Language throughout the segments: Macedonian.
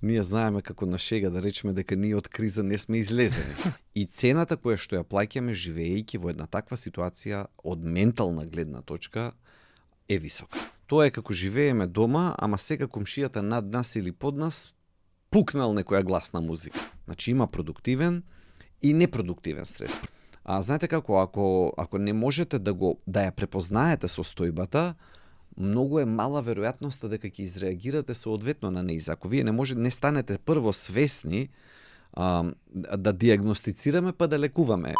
Ние знаеме како на шега да речеме дека ние од криза не сме излезени. И цената која што ја плаќаме живеејќи во една таква ситуација од ментална гледна точка е висока. Тоа е како живееме дома, ама сега комшијата над нас или под нас пукнал некоја гласна музика. Значи има продуктивен и непродуктивен стрес. А знаете како, ако не можете да ја препознаете состојбата, многу е мала веројатноста дека ќе изреагирате соодветно на нејза. Ако вие не станете прво свесни да диагностицираме па да лекуваме.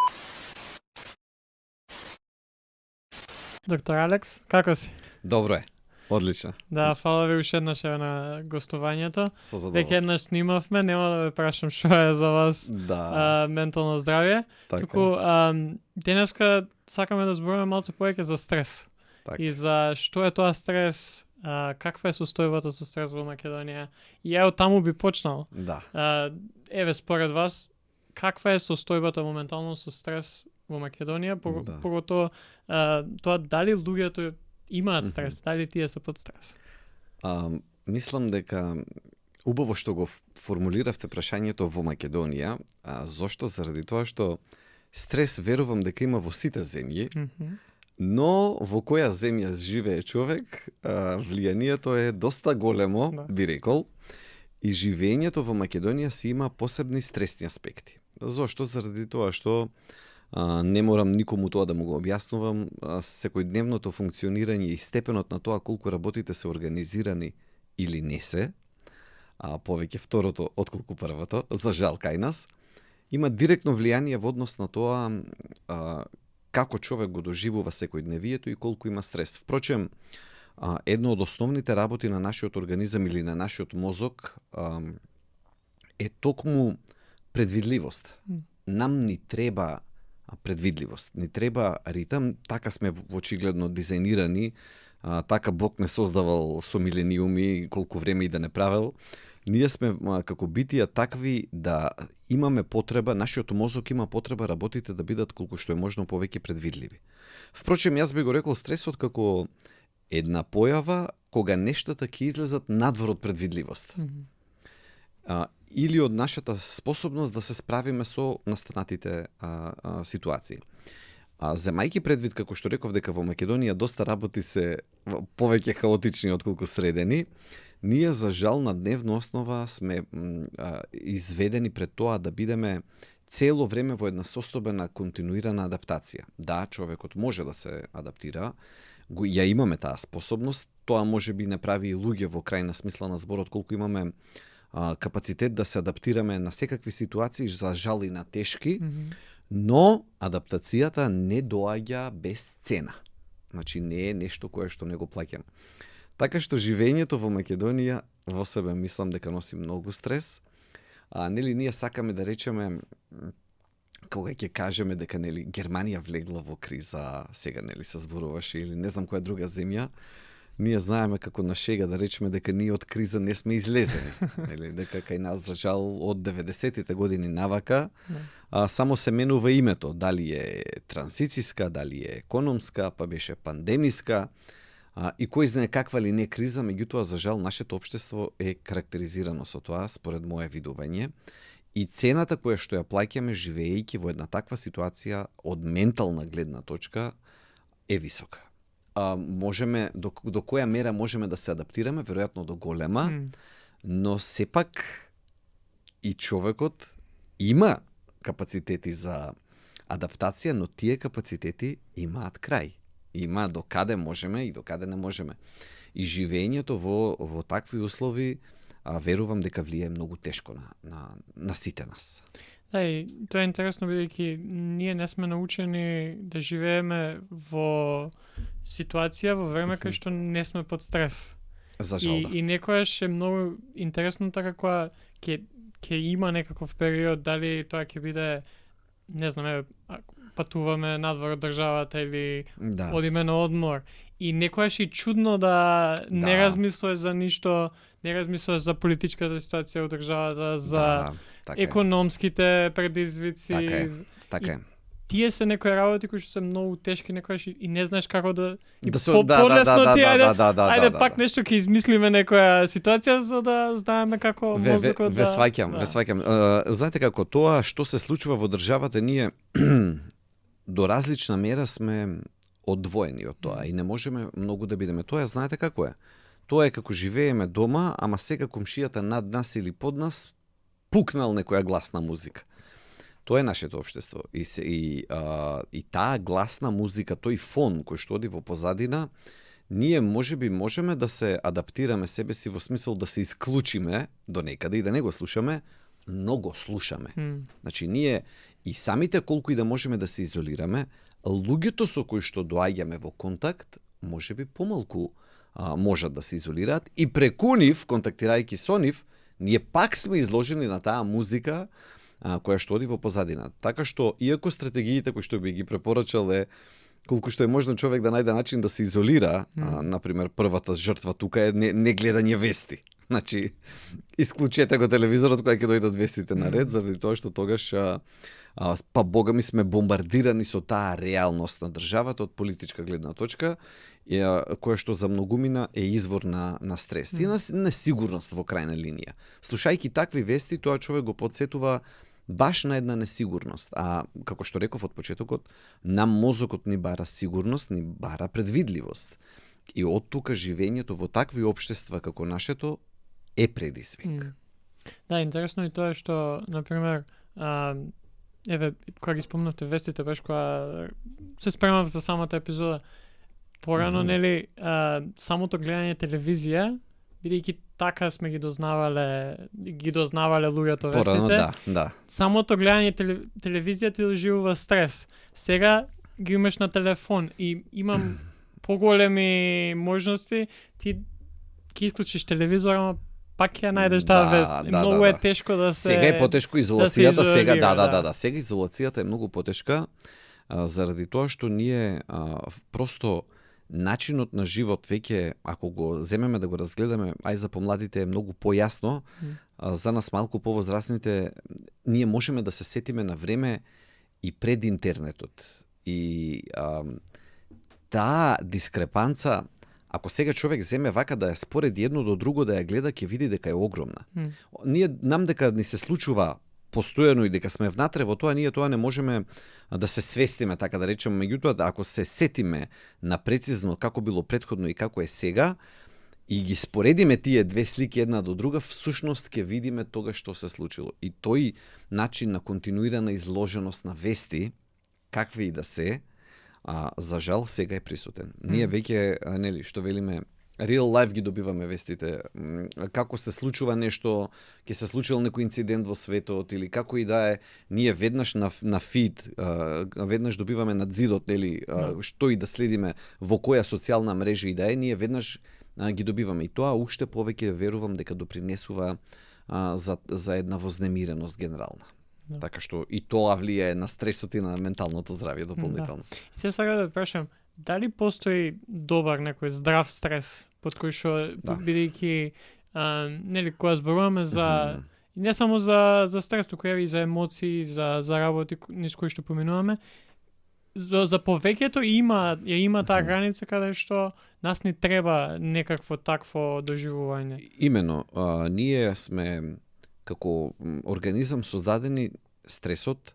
Доктор Алекс, како си? Добро е. Одлично. Да, фала ви уште еднаш на гостувањето. Со задоволство. Веќе еднаш снимавме, нема да ве прашам што е за вас Да. ментално здравје. Така. Туку денеска сакаме да зборуваме малку повеќе за стрес. Така. И за што е тоа стрес, каква е состојбата со стрес во Македонија. И ја од таму би почнал. Да. Еве според вас, каква е состојбата моментално со стрес во Македонија, Да. поготоа тоа дали луѓето имаат стрес, дали тие се под стрес? Мислам дека убаво што го формулиравте прашањето во Македонија, зошто? Заради тоа што стрес верувам дека има во сите земји, но во која земја живее човек, влијанието е доста големо, Да. би рекол, и живеењето во Македонија си има посебни стресни аспекти. Зошто? Заради тоа што не морам никому тоа да му го објаснувам, секојдневното функционирање и степенот на тоа колку работите се организирани или не се, повеќе второто отколку првото, за жал кај нас, има директно влијание во однос на тоа како човек го доживува секојдневието и колку има стрес. Впрочем, едно од основните работи на нашиот организам или на нашиот мозок е токму предвидливост. Нам ни треба предвидливост, ни треба ритам, така сме очигледно дизајнирани, така Бог не создавал со милениуми, колку време и да не правел. Ние сме како битија такви да имаме потреба, нашиот мозок има потреба работите да бидат колку што е можно повеќе предвидливи. Впрочем, јас би го рекол стресот како една појава кога нештата ќе излезат надвор од предвидливост. Или од нашата способност да се справиме со настанатите ситуации. Земајќи предвид, како што реков, дека во Македонија доста работи се повеќе хаотични отколку средени, ние за жал на дневна основа сме изведени пред тоа да бидеме цело време во една состојба континуирана адаптација. Да, човекот може да се адаптира, ја имаме таа способност, тоа може би не прави и луѓе во крајна смисла на зборот, колку имаме капацитет да се адаптираме на секакви ситуации, за жал и на тешки, но адаптацијата не доаѓа без цена. Значи не е нешто кое што не го плаќаме. Така што живењето во Македонија во себе мислам дека носи многу стрес. Нели ние сакаме да речеме кога ќе кажеме дека нели Германија влегла во криза, сега нели се зборуваше или не знам која друга земја, ние знаеме како на шега да речеме дека ние од криза не сме излезени. Нели дека кај нас за жал од 90-тите години навака само се менува името, дали е трансицијска, дали е економска, па беше пандемиска, и кој знае каква ли не криза, меѓутоа за жал нашето општество е карактеризирано со тоа според мое видување. И цената која што ја плаќаме живеејќи во една таква ситуација од ментална гледна точка е висока. Можеме до која мера можеме да се адаптираме, веројатно до голема, но сепак и човекот има капацитети за адаптација, но тие капацитети имаат крај. Има до каде можеме и до каде не можеме. И живењето во такви услови верувам дека влие многу тешко на сите нас. Да, и тоа е интересно бидејќи ние не сме научени да живееме во ситуација во време кај што не сме под стрес. За жал, да. И некојаш е многу интересно така кога ќе има некаков период, дали тоа ќе биде, не знам, патуваме надвор од државата или одиме на одмор. И некојаш и чудно да не размислуваш за ништо, не размислуваш за политичката ситуација во државата, за економските предизвици. Така е. тие се некои работи кои што се многу тешки некогаш и не знаеш како да ајде пак нешто ќе измислиме некоја ситуација за да знаеме како мозокот ве сваќам. Знаете како тоа што се случува во државата, ние до различна мера сме одвоени од тоа и не можеме многу да бидеме. Тоа знаете како е? Тоа е како живееме дома, ама сега комшијата над нас или под нас пукнал некоја гласна музика. Тоа е нашето општество. И таа гласна музика, тој фон кој што оди во позадина, ние можеме да се адаптираме себе си во смисол да се исклучиме до некаде и да не го слушаме, но го слушаме. Значи ние и самите колку и да можеме да се изолираме, луѓето со кои што доаѓаме во контакт, можеби помалку можат да се изолираат и преку нив, контактирајќи со нив, ние пак сме изложени на таа музика која што оди во позадина. Така што, иако стратегиите кои што би ги препорачал е колку што е можно човек да најде начин да се изолира, например, првата жртва тука е не гледање вести. Значи, исклучете го телевизорот кога ќе дојдат вестите на ред, заради тоа што тогаш па бога ми сме бомбардирани со таа реалност на државата од политичка гледна точка, која што за многумина е извор на стрес и на несигурност во крајна линија. Слушајќи такви вести, тоа човек го потсетува баш на една несигурност. А како што реков од почетокот, нам мозокот ни бара сигурност, ни бара предвидливост. И од тука живењето во такви општества како нашето е предизвик. Да, интересно и тоа што, например, еве, кога ги спомнавте вестите, баш кога се спремав за самата епизода, порано, нели, самото гледање телевизија, бидејќи така сме ги дознавале луѓето вестите. Да. Самото гледање телевизија ти доживува стрес. Сега ги имаш на телефон и имам поголеми можности, ти ќе исклучиш телевизор, ама пак ќе најдеш таа вест. Многу е тешко да се... Сега е потешко изолацијата, сега изолацијата е многу потешка, заради тоа што ние просто начинот на живот веќе, ако го земеме да го разгледаме, ај за помладите е многу појасно, за нас малку повозрасните, ние можеме да се сетиме на време и пред интернетот. И таа дискрепанца, ако сега човек земе вака да ја спореди едно до друго, да ја гледа, ќе види дека е огромна. Ние нам дека ни се случува постојано и дека сме внатре во тоа, ние тоа не можеме да се свестиме, така да речеме. Меѓутоа, ако се сетиме на прецизно како било претходно и како е сега, и ги споредиме тие две слики една до друга, всушност ќе видиме тога што се случило. И тој начин на континуирана изложеност на вести, какви и да се, за жал сега е присутен. Ние веќе, нели, што велиме, real life ги добиваме вестите. Како се случува нешто, ќе се случил некој инцидент во светот или како и да е, ние веднаш на фид, веднаш добиваме над зидот, нели, што и да следиме, во која социјална мрежа и да е, ние веднаш ги добиваме. И тоа уште повеќе верувам дека допринесува за една вознемиреност генерална. Така што и тоа влијае на стресот и на менталното здравје дополнително. И се сега да прашам, дали постои добар некој здрав стрес под кој што бидејќи нели кога зборуваме за не само за стрес, туку и за емоции, за работи низ кои што поминуваме, за повеќето има таа граница каде што нас ни треба некакво такво доживување. Имено, ние сме како организам создадени стресот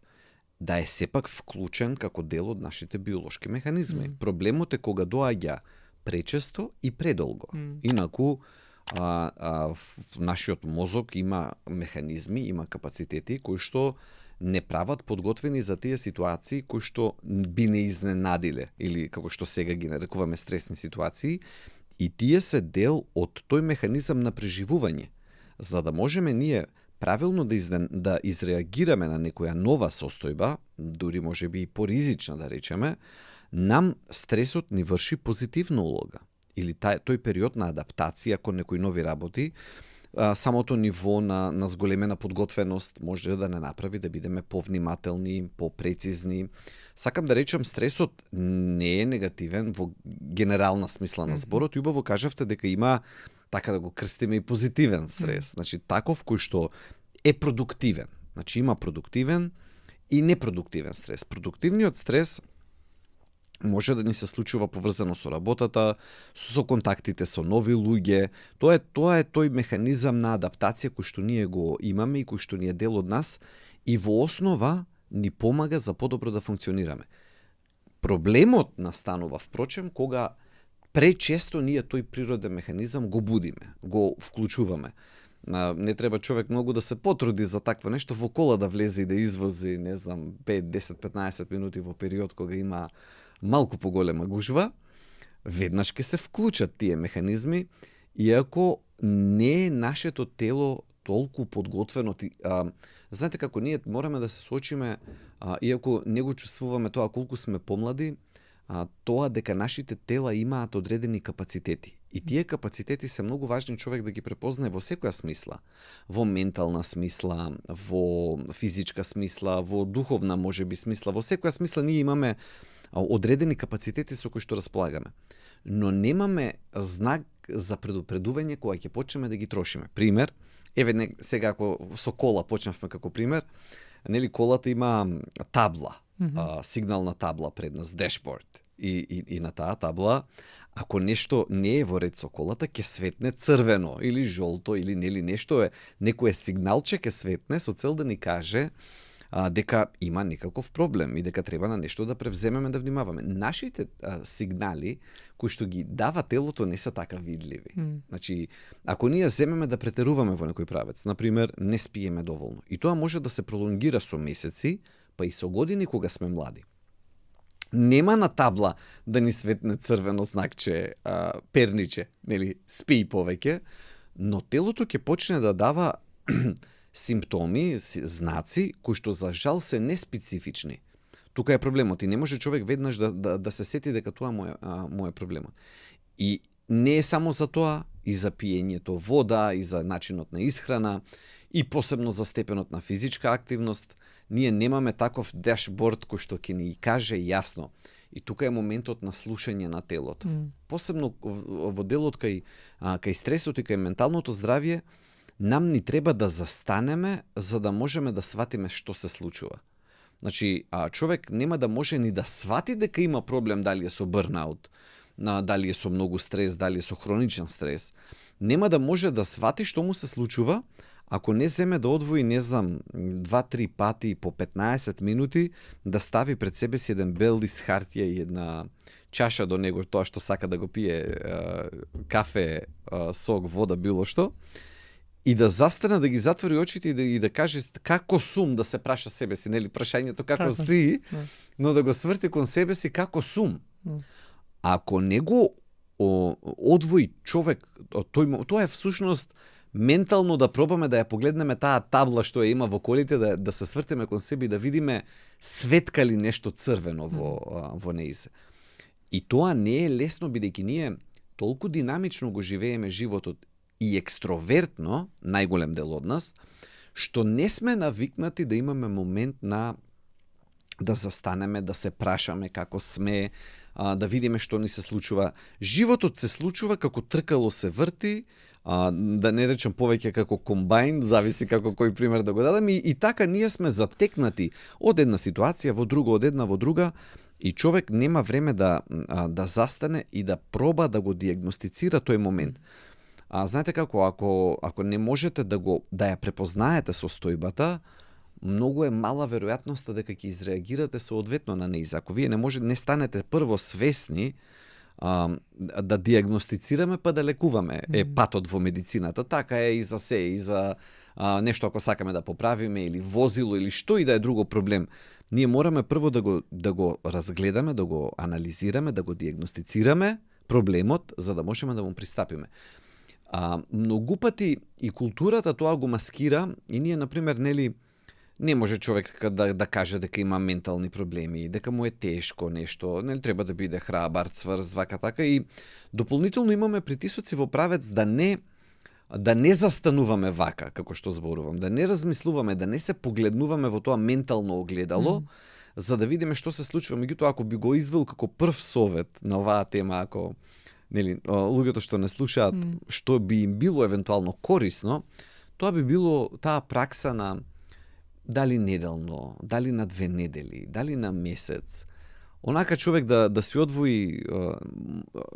да е сепак вклучен како дел од нашите биолошки механизми. Проблемот е кога доаѓа пречесто и предолго. Инаку нашиот мозок има механизми, има капацитети кои што не прават подготвени за тие ситуации кои што би не изненадиле или како што сега ги нарекуваме стресни ситуации, и тие се дел од тој механизам на преживување. За да можеме ние правилно да изреагираме на некоја нова состојба, дури можеби и поризична да речеме, нам стресот ни врши позитивна улога. Или тој период на адаптација кон некои нови работи, самото ниво на зголемена подготвеност може да не направи да бидеме повнимателни, попрецизни. Сакам да речам, стресот не е негативен во генерална смисла на зборот. Убаво кажавте дека има, така да го крстиме, и позитивен стрес. Значи, таков кој што е продуктивен. Значи, има продуктивен и непродуктивен стрес. Продуктивниот стрес може да ни се случува поврзано со работата, со контактите со нови луѓе. Тоа е тој механизам на адаптација кој што ние го имаме и кој што ни е дел од нас и во основа ни помага за подобро да функционираме. Проблемот настанува, впрочем, кога пречесто ние тој природен механизам го будиме, го вклучуваме. Не треба човек многу да се потруди за такво нешто, во кола да влезе и да извози, не знам, 5, 10, 15 минути во период кога има малку поголема гужва, веднаш ќе се вклучат тие механизми, иако не е нашето тело толку подготвено. Знаете како ние мораме да се соочиме, иако не го чувствуваме тоа колку сме помлади, тоа дека нашите тела имаат одредени капацитети. И тие капацитети се многу важни човек да ги препознае во секоја смисла. Во ментална смисла, во физичка смисла, во духовна можеби смисла, во секоја смисла ние имаме одредени капацитети со кои што располагаме. Но немаме знак за предупредување кога ќе почнеме да ги трошиме. Пример, сега ако со кола почнавме како пример, нели колата има табла, сигнална табла пред нас, дешборд. И на таа табла, ако нешто не е во ред со колата, ќе светне црвено или жолто или нели нешто е, некое сигналче ќе светне со цел да ни каже дека има некаков проблем и дека треба на нешто да превземеме, да внимаваме. Нашите сигнали кои што ги дава телото не се така видливи. Значи, ако ние земеме да претеруваме во некој правец, например, не спиеме доволно, и тоа може да се пролонгира со месеци, па и со години кога сме млади. Нема на табла да ни светне црвено знакче, перниче, нели, спи повеќе, но телото ќе почне да дава симптоми, знаци, кои што за жал се неспецифични. Тука е проблемот и не може човек веднаш да се сети дека тоа му е проблемот. И не е само за тоа, и за пиењето вода, и за начинот на исхрана, и посебно за степенот на физичка активност. Ние немаме таков дашборд кој што ќе ни каже јасно. И тука е моментот на слушање на телото. Посебно во делот кај стресот и кај менталното здравје, нам ни треба да застанеме за да можеме да сватиме што се случува. Значи, човек нема да може ни да свати дека има проблем, дали е со бърнаут, дали е со многу стрес, дали е со хроничен стрес. Нема да може да свати што му се случува, ако не земе да одвои, не знам, 2-3 пати по 15 минути, да стави пред себе си еден бел лист хартија и една чаша до него, тоа што сака да го пие, кафе, сок, вода, било што, и да застане, да ги затвори очите и да каже како сум, да се праша себе си, нели, прашањето како си, но да го сврти кон себе си како сум. Ако не го одвои човек, тоа е всушност ментално да пробаме да ја погледнеме таа табла што ја има во колите, да се свртиме кон себе и да видиме светка ли нешто црвено во неизе. И тоа не е лесно, бидејќи ние толку динамично го живееме животот и екстровертно, најголем дел од нас, што не сме навикнати да имаме момент на да застанеме, да се прашаме како сме, да видиме што ни се случува. Животот се случува како тркало се врти, да не речем повеќе како комбајн, зависи како кој пример да го дадам, и така ние сме затекнати од една ситуација во друга, од една во друга, и човек нема време да застане и да проба да го диагностицира тој момент. Знаете како, ако не можете да ја препознаете состојбата, многу е мала веројатноста дека ќе изреагирате соодветно на неиз. Ако вие не станете прво свесни да диагностицираме па да лекуваме, е патот во медицината. Така е и за се, и за нешто ако сакаме да поправиме, или возило, или што и да е друго проблем. Ние мораме прво да го разгледаме, да го анализираме, да го диагностицираме проблемот, за да можеме да му пристапиме. Многу пати и културата тоа го маскира, и ние, например, нели, не може човек да каже дека има ментални проблеми, дека му е тешко нешто, нели треба да биде храбар, цврст, вака така, и дополнително имаме притисоци во правец да не застануваме вака, како што зборувам, да не размислуваме, да не се погледнуваме во тоа ментално огледало, за да видиме што се случува. Меѓутоа, ако би го извел како прв совет на оваа тема, ако нели луѓето што не слушаат, што би им било евентуално корисно, тоа би било таа пракса на дали неделно, дали на 2 недели, дали на месец, онака човек да си одвои,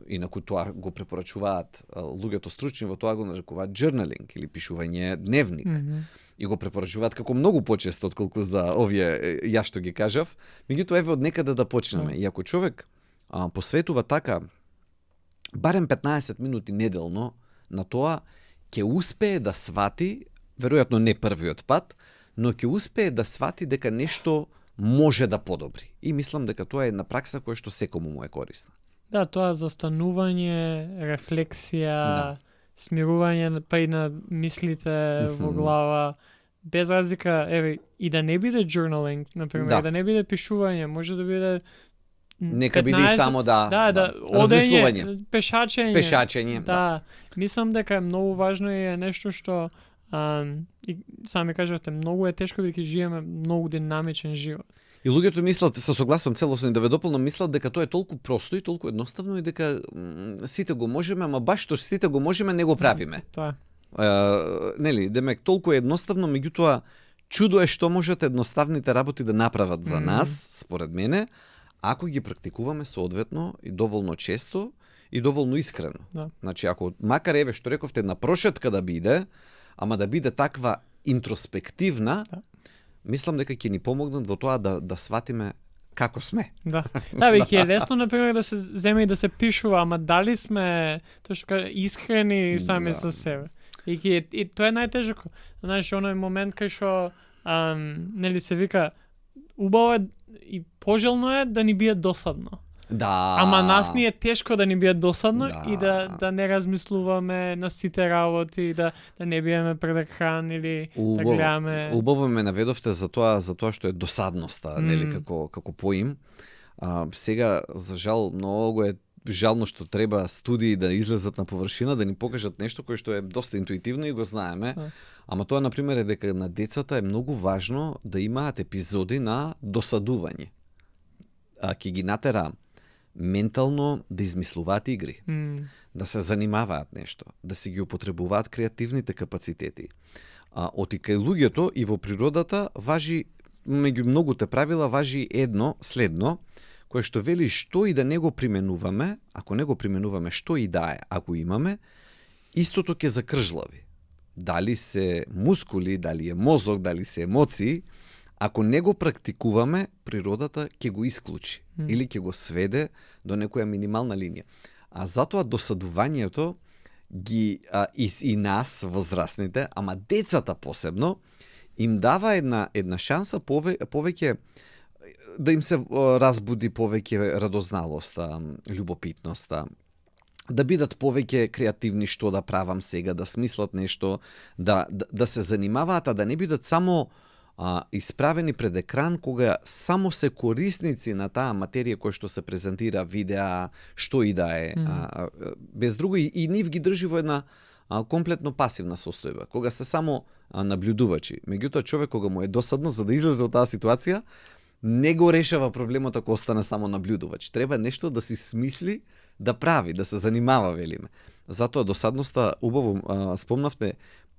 инаку тоа го препорачуваат луѓето стручни, во тоа го нарекуваат journaling или пишување дневник. И го препорачуваат како многу почесто отколку за овие ја што ги кажав. Меѓутоа еве од некаде да почнеме. И ако човек посветува така барем 15 минути неделно на тоа, ќе успее да свати, веројатно не првиот пат, но ќе успее да свати дека нешто може да подобри. И мислам дека тоа е една пракса која што секому му е корисна. Да, тоа застанување, рефлексија, смирување па и на мислите во глава, без разлика, еве, и да не биде journaling, например, да не биде пишување, може да биде нека биде и само одење, пешачење. Да. Мислам дека е многу важно и е нешто што и сами кажавте, многу е тешко бидејќи живееме многу динамичен живот. И луѓето мислат, се согласувам целосно и да ве дополнам, мислат дека тоа е толку просто и толку едноставно и дека сите го можеме, ама баш што сите го можеме не го правиме. Тоа. Нели, демек толку е едноставно, меѓутоа чудо е што можат едноставните работи да направат за нас, според мене, ако ги практикуваме соодветно и доволно често и доволно искрено. Да. Значи, ако макар еве што рековте на прошетка да биде, ама да биде таква интроспективна, мислам дека ќе ни помогнат во тоа да сватиме како сме. Да. Да, веќе е лесно, например, да се земе и да се пишува, ама дали сме тоа што кажа искрени сами со себе. И тоа е најтежко. Знаеш, оној момент кај што нели се вика убаво е и пожелно е да ни биде досадно. Да. Ама нас ни е тешко да ни биде досадно и да не размислуваме на сите работи, да не биеме пред екран или да гледаме. Убаво ме наведовте за тоа што е досадноста, нели како поим. Сега за жал многу е жално што треба студии да излезат на површина, да ни покажат нешто кое што е доста интуитивно и го знаеме. Ама тоа, например, е дека на децата е многу важно да имаат епизоди на досадување. Ќе ги натера ментално да измислуваат игри, да се занимаваат нешто, да си ги употребуваат креативните капацитети. Оти кај луѓето и во природата важи, меѓу многуте правила, важи едно следно, кое што вели што и да не го применуваме, ако не го применуваме што и да е, ако имаме, истото ќе закржлави. Дали се мускули, дали е мозок, дали се емоции, ако не го практикуваме, природата ќе го исклучи или ќе го сведе до некоја минимална линија. А затоа досадувањето ги и нас, возрастните, ама децата посебно, им дава една шанса повеќе да им се разбуди повеќе радозналоста, љубопитноста, да бидат повеќе креативни што да правам сега, да смислат нешто, да се занимаваат, а да не бидат само исправени пред екран кога само се корисници на таа материја која што се презентира, видеа, што и да е. Без друго и нив ги држи во една комплетно пасивна состојба, кога се само наблюдувачи. Меѓутоа човек кога му е досадно за да излезе од таа ситуација, не го решава проблемот ако остане само наблюдувач. Треба нешто да си смисли, да прави, да се занимава, велиме. Затоа досадноста, убаво спомнавте,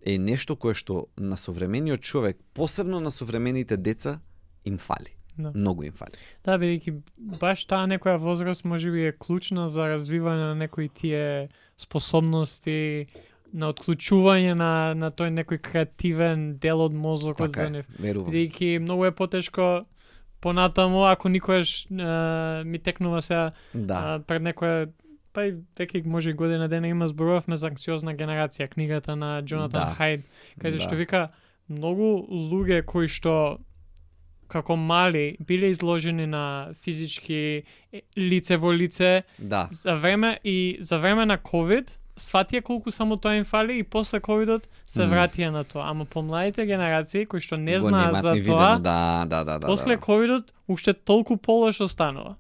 е нешто кое што на современиот човек, посебно на современите деца, им фали. Да. Многу им фали. Да, бидејќи баш таа некоја возраст можеби е клучна за развивање на некои тие способности, на отклучување на тој некој креативен дел од мозокот за нив. Бидејќи многу е потешко понатаму, ако никогаш ми текнува сега пред некоја, па и веќе може и година дена има, зборувавме за анксиозна генерација, книгата на Джонатан Хајд, каде што вика многу луѓе кои што како мали биле изложени на физички лице во лице за време на ковид, сватија колку само тоа им фали и после ковидот се вратија на тоа. Ама помладите генерации кои што не знаат за тоа, после ковидот уште толку полошо станува.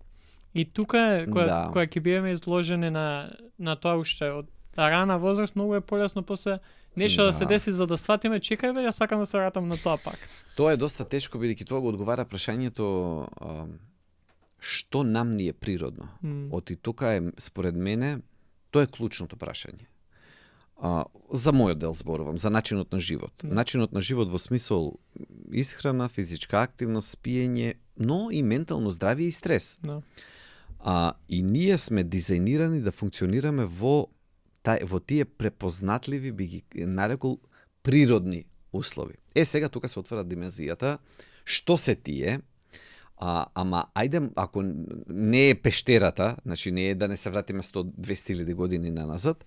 И тука кога ќе бидеме изложени на тоа уште од рана возраст, многу е полесно после нешто да се деси за да сватиме, чекај бе, јас сакам да се вратам на тоа пак. Тоа е доста тешко, бидејќи тоа го одговара прашањето што нам ни е природно. Оти тука е, според мене, тоа е клучното прашање. За мојот дел зборувам, за начинот на живот. Начинот на живот во смисол исхрана, физичка активност, спиење, но и ментално здравје и стрес. Да. И ние сме дизајнирани да функционираме во тие препознатливи, би ги нарекол, природни услови. Сега тука се отвара димензијата, што се тие, ама ајде, ако не е пештерата, значи не е да не се вратиме 100-200 години наназад,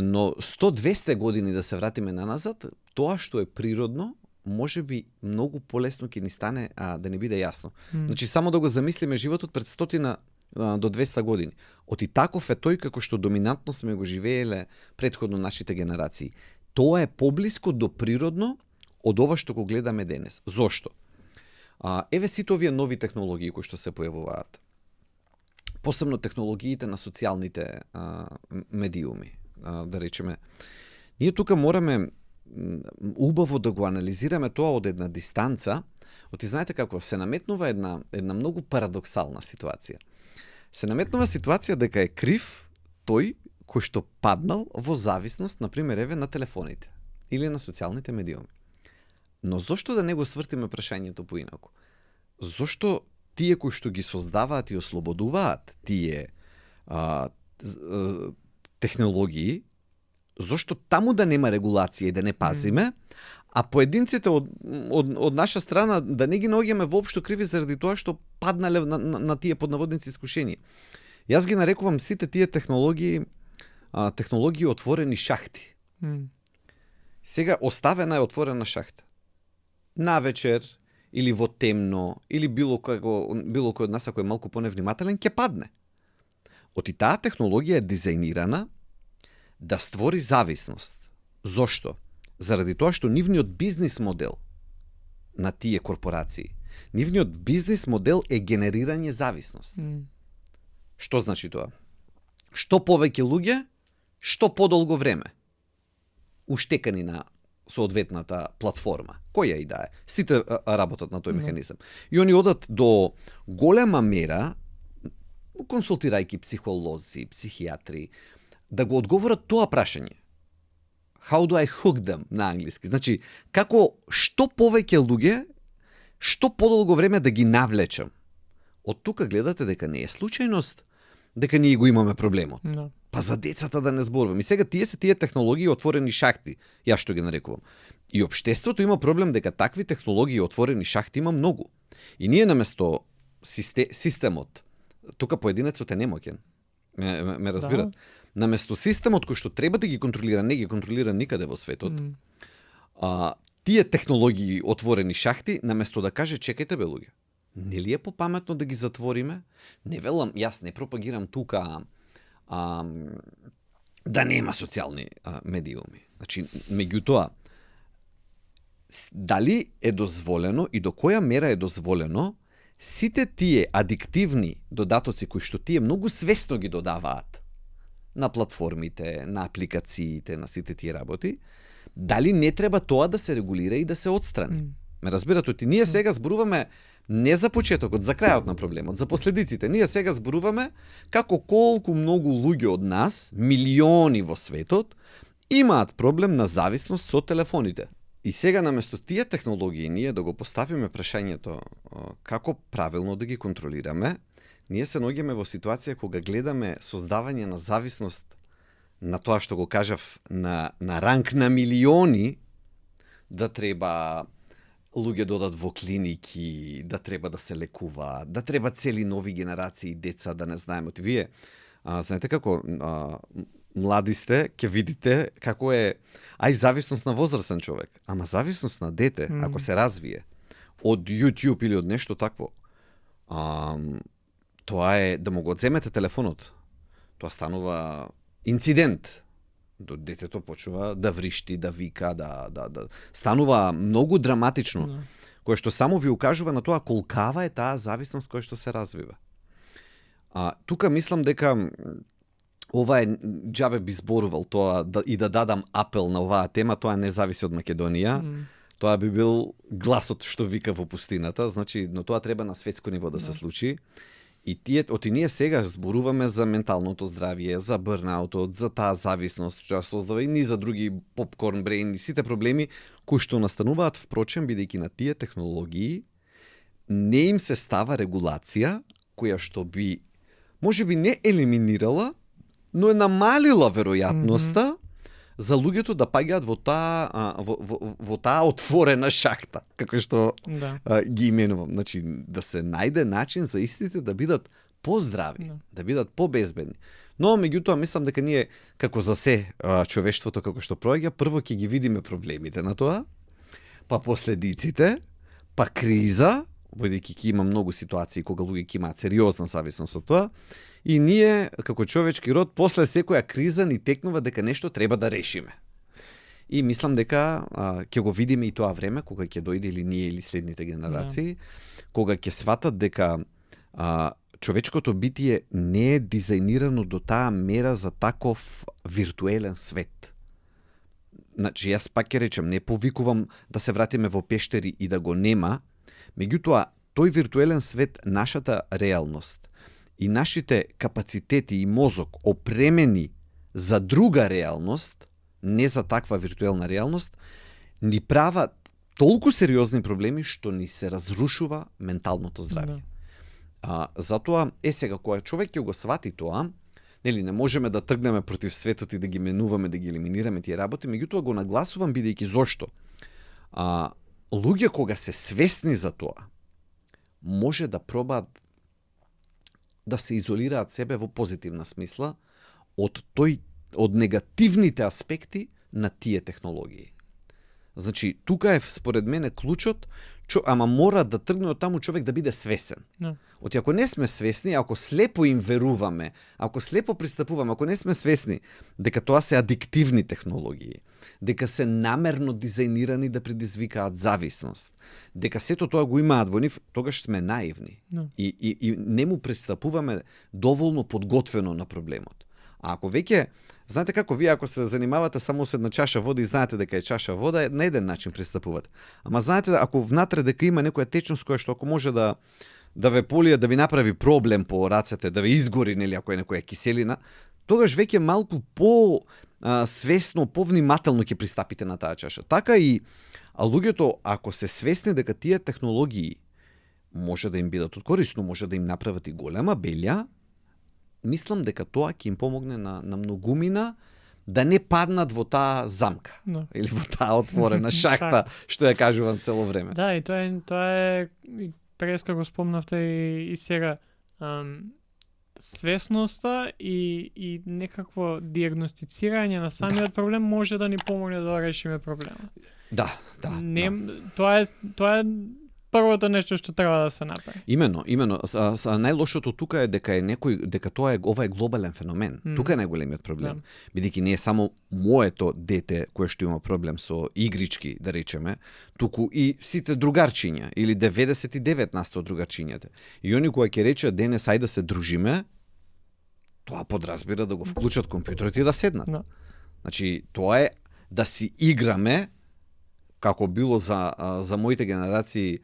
но 100-200 години да се вратиме наназад, тоа што е природно, може би многу полесно ќе ни стане да ни биде јасно. Значи само да го замислиме животот пред 100 до 200 години. Оти таков е тој како што доминантно сме го живееле претходно нашите генерации. Тоа е поблиско до природно од ова што го гледаме денес. Зошто? Еве сите овие нови технологии кои што се појавуваат. Посебно технологиите на социјалните медиуми, да речеме. Ние тука мораме убаво да го анализираме тоа од една дистанца. Оти знаете како се наметнува една многу парадоксална ситуација. Се наметнува ситуација дека е крив тој кој што паднал во зависност, например, еве на телефоните или на социјалните медиуми. Но зошто да не го свртиме прашањето поинаку? Зошто тие кои што ги создаваат и ослободуваат тие технологии, зошто таму да нема регулација и да не пазиме, а поединците од наша страна да не ги наоѓаме воопшто криви заради тоа што паднале на тие поднаводници искушенија. Јас ги нарекувам сите тие технологии отворени шахти. Сега оставена е отворена шахта. Навечер или во темно, или било кој од нас ако е малку поневнимателен, ќе падне. Оти таа технологија е дизајнирана да створи зависност. Зошто? Заради тоа што нивниот бизнис модел на тие корпорации, нивниот бизнис модел е генерирање зависност. Што значи тоа? Што повеќе луѓе, што подолго време уштекани на соодветната платформа, која и да е. Сите работат на тој механизам. И они одат до голема мера, консултирајќи психолози, психијатри, да го одговорат тоа прашање. How do I hook them на англиски? Значи, што повеќе луѓе, што подолго време да ги навлечам. Од тука гледате дека не е случајност дека ние го имаме проблемот. No. Па за децата да не зборувам. И сега тие се тие технологии отворени шахти, јас што ги нарекувам. И општеството има проблем дека такви технологии отворени шахти има многу. И ние наместо системот, тука поединецот е немоќен. Ме разбират. Да. Наместо системот кој што треба да ги контролира, не ги контролира никаде во светот. Тие технологии отворени шахти, наместо да каже чекајте бе луѓе. Нели е попаметно да ги затвориме? Не велам, јас не пропагирам тука да нема социјални медиуми. Значи, меѓутоа, дали е дозволено и до која мера е дозволено сите тие адиктивни додатоци кои што тие многу свесно ги додаваат на платформите, на апликациите, на сите тие работи, дали не треба тоа да се регулира и да се отстрани? Ме разбирате, оти ние сега зборуваме не за почетокот, за крајот на проблемот, за последиците. Ние сега зборуваме како колку многу луѓе од нас, милиони во светот, имаат проблем на зависност со телефоните. И сега наместо тие технологии ние да го поставиме прашањето како правилно да ги контролираме, ние се наоѓаме во ситуација кога гледаме создавање на зависност на тоа што го кажав на ранг на милиони, да треба луѓе додат во клиники, да треба да се лекуваат, да треба цели нови генерации деца, да не знаеме. Вие знаете како млади сте, ќе видите како е зависност на возрастен човек, ама зависност на дете, ако се развие од YouTube или од нешто такво, тоа е да му го одземете телефонот. Тоа станува инцидент. Детето почува да вришти, да вика, да станува многу драматично, кое што само ви укажува на тоа колкава е таа зависност која што се развива. Тука мислам дека ова е, џабе би зборувал тоа и да дадам апел на оваа тема, тоа не зависи од Македонија. Тоа би бил гласот што вика во пустината, значи, но тоа треба на светско ниво да се случи. И ние сега зборуваме за менталното здравје, за бърнаутот, за таа зависност, што создава и за други попкорн брейн и сите проблеми кои што настануваат, впрочем, бидејќи на тие технологии не им се става регулација која што би можеби не елиминирала, но е намалила веројатноста за луѓето да паѓаат во таа отворена шахта, како што ги именувам. Значи, да се најде начин за истите да бидат поздрави, да бидат побезбедни. Но, меѓутоа, мислам дека ние, како за се човештвото како што проаѓа, прво ќе ги видиме проблемите на тоа, па последиците, па криза, бидејќи ќе има многу ситуации кога луѓе ќе имаат сериозна зависност од тоа, и ние, како човечки род, после секоја криза ни текнува дека нешто треба да решиме. И мислам дека ќе го видиме и тоа време, кога ќе дојде или ние или следните генерации, кога ќе сватат дека човечкото битие не е дизајнирано до таа мера за таков виртуелен свет. Значи, јас пак ќе речем, не повикувам да се вратиме во пештери и да го нема, меѓутоа, тој виртуелен свет, нашата реалност и нашите капацитети и мозок опремени за друга реалност, не за таква виртуелна реалност, ни прават толку сериозни проблеми што ни се разрушува менталното здравје. Затоа сега кога човек ќе го свати тоа, нели не можеме да тргнеме против светот и да ги менуваме, да ги елиминираме тие работи, меѓутоа го нагласувам бидејќи зошто? Луѓе кога се свесни за тоа, може да пробаат да се изолираат себе во позитивна смисла од негативните аспекти на тие технологии. Значи, тука е според мене клучот, ама мора да тргне од таму човек да биде свесен. Оти ако не сме свесни, ако слепо им веруваме, ако слепо пристапуваме, ако не сме свесни дека тоа се адиктивни технологии, дека се намерно дизајнирани да предизвикаат зависност, дека сето тоа го имаат во нив, тогаш сме наивни. И не му пристапуваме доволно подготвено на проблемот. А ако веќе, знаете како вие ако се занимавате само со една чаша вода и знаете дека е чаша вода, на еден начин пристапувате. Ама знаете ако внатре дека има некоја течност која што ако може да ве полие, да ви направи проблем по рацете, да ве изгори, нели, ако е некоја киселина, тогаш веќе малку свесно, повнимателно ќе пристапите на таа чаша. Така и луѓето, ако се свесни дека тие технологии може да им бидат од корисно, може да им направат и голема белја, мислам дека тоа ќе им помогне на многумина да не паднат во таа замка. Или во таа отворена шахта, што ја кажувам цело време. Да, и тоа е преска го спомнавте и сега. Свесноста и некакво диагностицирање на самиот проблем може да ни помогне да решиме проблемот. Да. Тоа е првото нешто што треба да се направи. Имено. Најлошото тука е дека ова е глобален феномен. Тука е најголемиот проблем. Бидејќи не е само моето дете кое што има проблем со игрички, да речеме, туку и сите другарчиња или 99% од другарчињата. И они кои ќе речат денес ајде да се дружиме, тоа подразбира да го вклучат компјутерот и да седнат. Значи, тоа е да си играме, како било за моите генерации,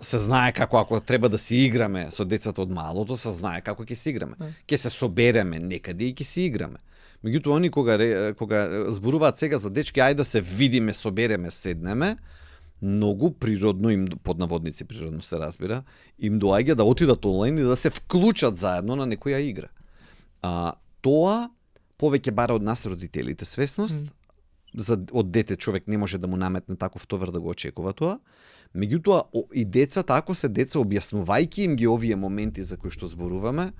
се знае како ако треба да си играме со децата од малото, се знае како ќе си играме. Ќе се собереме некаде и ќе си играме. Меѓутоа, они кога зборуваат сега за дечки, ајде да се видиме, собереме, седнеме, многу природно им, под наводници природно се разбира, им доаѓа да отидат онлайн и да се вклучат заедно на некоја игра. Тоа повеќе бара од нас родителите свесност. Од дете човек не може да му наметне таков товар да го очекува тоа. Меѓутоа, и децата, ако се деца, објаснувајќи им ги овие моменти за кои што зборуваме,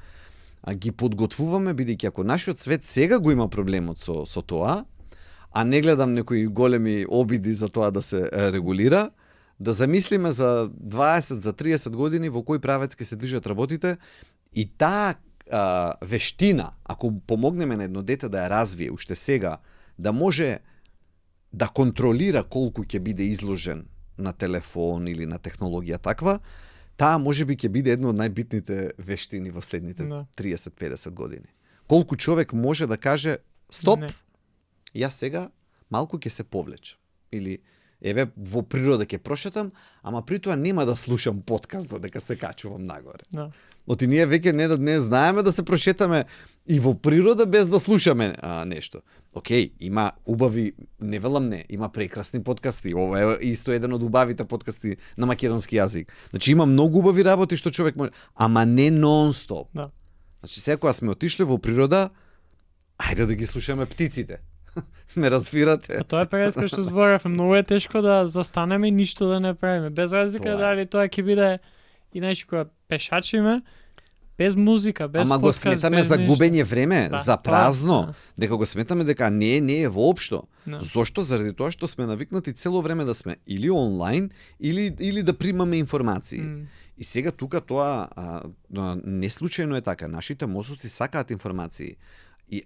ги подготвуваме, бидејќи ако нашиот свет сега го има проблемот со тоа, а не гледам некои големи обиди за тоа да се регулира, да замислиме за 20, за 30 години во кој правец ќе се движат работите и таа вештина, ако помогнеме на едно дете да ја развие уште сега, да може да контролира колку ќе биде изложен на телефон или на технологија таква, таа можеби ќе биде една од најбитните вештини во следните 30-50 години. Колку човек може да каже стоп, јас сега малку ќе се повлечам. Или еве во природа ќе прошетам, ама при тоа нема да слушам подкаст додека се качувам нагоре. Оти ние веќе не знаеме да се прошетаме и во природа без да слушаме нешто. Океј, има убави, не велам не, има прекрасни подкасти. Ова е исто еден од убавите подкасти на македонски јазик. Значи има многу убави работи што човек може, ама не нон-стоп. Да. Значи сега кога сме отишле во природа, ајде да ги слушаме птиците. Ме разбирате? А тоа е преска што зборав, многу е тешко да застанеме и ништо да не правиме. Без разлика дали тоа ќе биде и знаеш кога пешачиме, без музика, без ама подкаст, го сметаме без за ништо. губење време, Да, за празно, да. дека го сметаме дека не е воопшто. Да. Зошто? Заради тоа што сме навикнати цело време да сме или онлайн, или да примаме информации. И сега тука тоа не случајно е така. Нашите мозоци сакаат информации.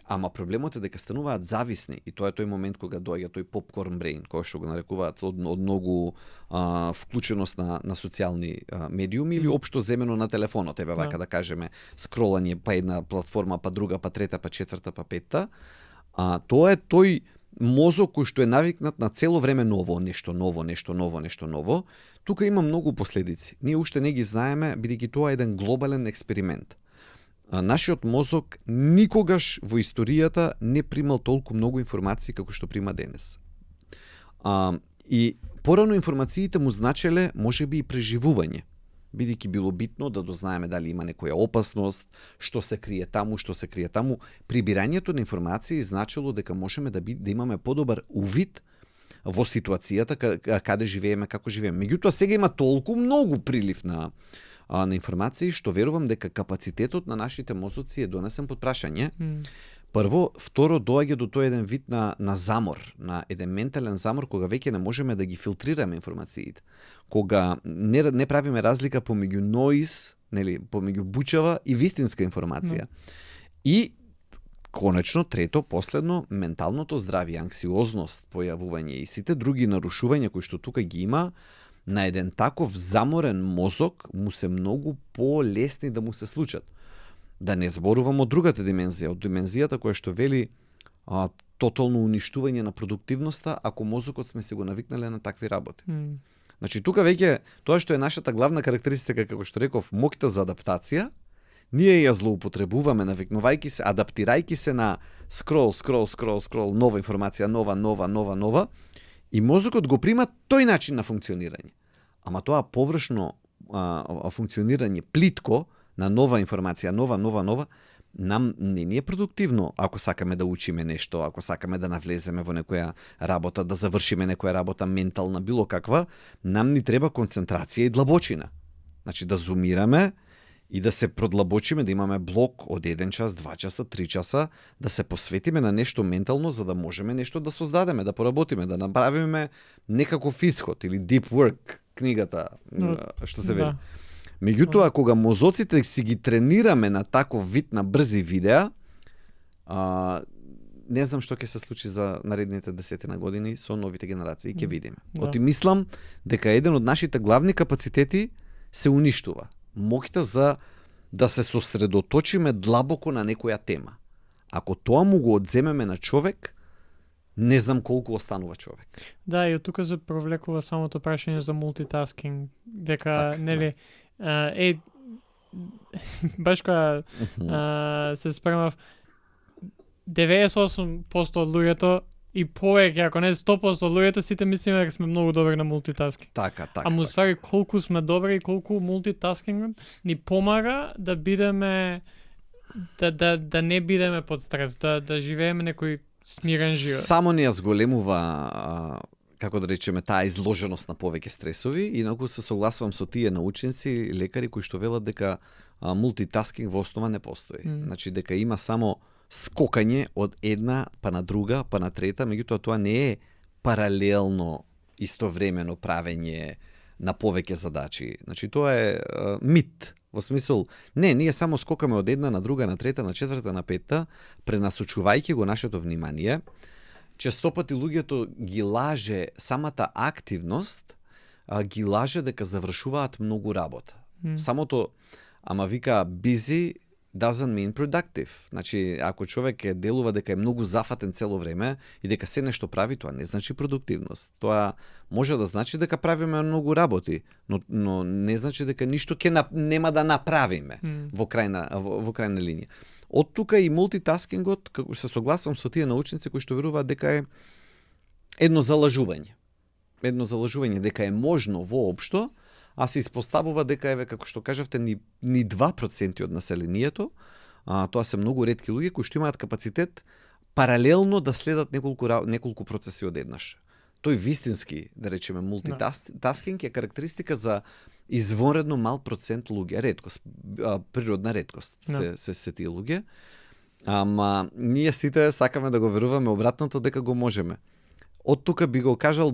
Ама проблемот е дека стануваат зависни и тоа е тој момент кога доаѓа тој попкорн брейн, кој што го нарекуваат од многу вклученост на социјални медиуми или општо земено на телефонот, тебе вака да кажеме, скролање па една платформа, па друга, па трета, па четврта, па петта. Тоа е тој мозок кој што е навикнат на цело време нешто ново. Тука има многу последици. Ние уште не ги знаеме, бидејќи тоа е еден глобален експеримент. Нашиот мозок никогаш во историјата не примал толку многу информации како што прима денес. И порано информациите му значеле можеби и преживување, бидејќи било битно да дознаеме дали има некоја опасност, што се крие таму. Прибирањето на информации значело дека можеме да имаме подобар увид во ситуацијата каде живееме, како живееме. Меѓутоа сега има толку многу прилив на информации што верувам дека капацитетот на нашите мозоци е донесен под прашање. Прво, второ, доаѓа до тој еден вид на замор, на еден ментален замор кога веќе не можеме да ги филтрираме информациите. Кога не правиме разлика помеѓу ноиз, помеѓу бучава и вистинска информација. И конечно, трето, последно, менталното здравје, анксиозност, појавување и сите други нарушувања кои што тука ги има, на еден таков заморен мозок му се многу полесни да му се случат. Да не зборувам од другата димензија, од димензијата која што вели тотално уништување на продуктивноста ако мозокот сме се го навикнале на такви работи. Значи тука веќе тоа што е нашата главна карактеристика, како што реков, моќта за адаптација, ние ја злоупотребуваме навикнувајќи се, адаптирајќи се на скрол, нова информација, нова, и мозокот го прима тој начин на функционирање. Ама тоа површно функционирање, плитко, на нова информација, нова, нам не ни е продуктивно ако сакаме да учиме нешто, ако сакаме да навлеземе во некоја работа, да завршиме некоја работа ментална, било каква, нам ни треба концентрација и длабочина. Значи да зумираме и да се продлабочиме, да имаме блок од 1 час, 2 часа, 3 часа, да се посветиме на нешто ментално за да можеме нешто да создадеме, да поработиме, да направиме некаков исход или deep work, книгата, што се вели. Меѓутоа, кога мозоците си ги тренираме на таков вид на брзи видеа, не знам што ќе се случи за наредните 10 години со новите генерации, ќе видиме. Оти мислам дека еден од нашите главни капацитети се уништува. Моќта за да се сосредоточиме длабоко на некоја тема. Ако тоа му го одземеме на човек, не знам колку останува човек. Да, и од тука се провлекува самото прашање за мултитаскинг, дека, нели, баш кога се спремав, 98% од луѓето и повеќе, ако не 100% од луѓето, сите мислиме дека сме многу добри на мултитаскинг. Така. Ама уствари колку сме добри и колку мултитаскингот ни помага да бидеме да не бидеме под стрес, да живееме некој смирен живот. Само не ја зголемува како да речеме таа изложеност на повеќе стресови, инаку се согласувам со тие научници, лекари кои што велат дека мултитаскинг во основа не постои. Значи дека има само скокање од една па на друга, па на трета, меѓутоа тоа не е паралелно истовремено правење на повеќе задачи. Значи тоа е мит. Во смисол, ние само скокаме од една на друга, на трета, на четврта, на петта, пренасочувајќи го нашето внимание. Често пати луѓето ги лаже самата активност, ги лаже дека завршуваат многу работа. Самото, ама вика busy doesn't mean productive. Значи, ако човек делува дека е многу зафатен цело време и дека се нешто прави, тоа не значи продуктивност. Тоа може да значи дека правиме многу работи, но не значи дека ништо нема да направиме во крајна линија. Од тука и мултитаскингот, како се согласувам со тие научници кои што веруваат дека е едно залажување дека е можно воопшто, а се испоставува дека еве како што кажавте ни 2% од населението, тоа се многу ретки луѓе кои што имаат капацитет паралелно да следат неколку процеси одеднаш. Тој вистински, да речеме, мултитаскинг е карактеристика за извонредно мал процент луѓе, реткост, природна реткост се тие луѓе. Ама ние сите сакаме да го веруваме обратното дека го можеме. Од тука би го кажал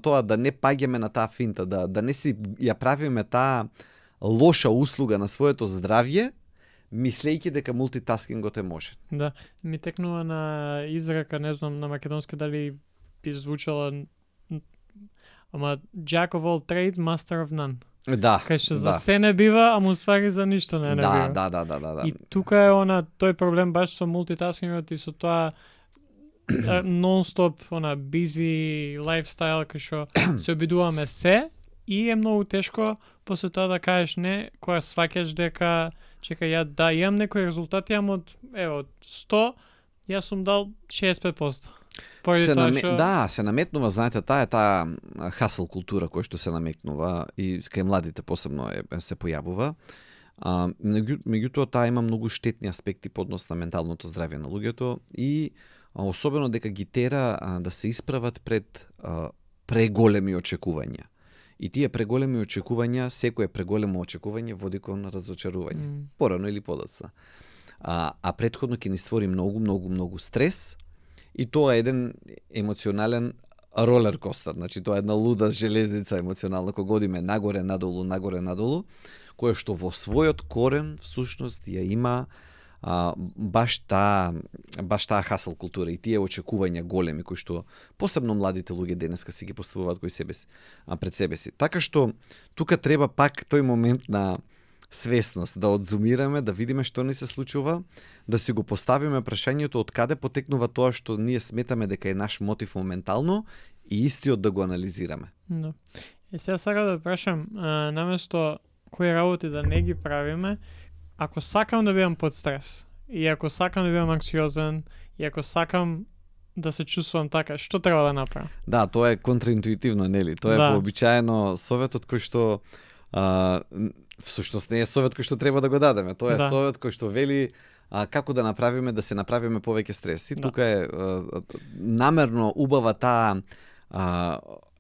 тоа да не паѓаме на таа финта, да не си ја правиме таа лоша услуга на своето здравје, мислејќи дека мултитаскингот е можен. Да, ми текнува на изрека, не знам на македонски дали би звучала, ама Jack of all trades, master of none. Да. Кај што за се не бива, ама уствари за ништо не бива. Да. И тука е тој проблем баш со мултитаскингот и со тоа нон-стоп busy lifestyle кај што се обидуваме се и е многу тешко после тоа да кажеш не, кога сваќаш дека чекај ја имам некои резултати, ама од 100 јас сум дал 65%. Се наметнува, знаете, таа хасл култура која што се наметнува и кај младите посебно се појавува. Меѓутоа таа има многу штетни аспекти по однос на менталното здравје на луѓето и особено дека ги тера да се исправат пред преголеми очекувања. И тие преголеми очекувања, секое преголемо очекување води кон разочарување, порано или подоцна. А претходно ќе ни створи многу стрес и тоа е еден емоционален ролер костер. Значи тоа е една луда железница емоционална која годиме нагоре надолу, која што во својот корен всушност ја има баш таа хасл култура и тие очекувања големи кои што посебно младите луѓе денеска си ги поставуваат пред себе си. Така што тука треба пак тој момент на свесност, да одзумираме, да видиме што ни се случува, да си го поставиме прашањето од каде потекнува тоа што ние сметаме дека е наш мотив моментално и истиот да го анализираме. Да. И сега сакам да прашам, наместо кои работи да не ги правиме, ако сакам да бидам под стрес, и ако сакам да бидам анксиозен, и ако сакам да се чувствувам така, што треба да направам? Да, тоа е контраинтуитивно, нели? Тоа е вообичаено советот кој што всушност не е совет кој што треба да го дадеме. Тоа е совет кој што вели како да направиме да се направиме повеќе стрес. И тука е намерно убава таа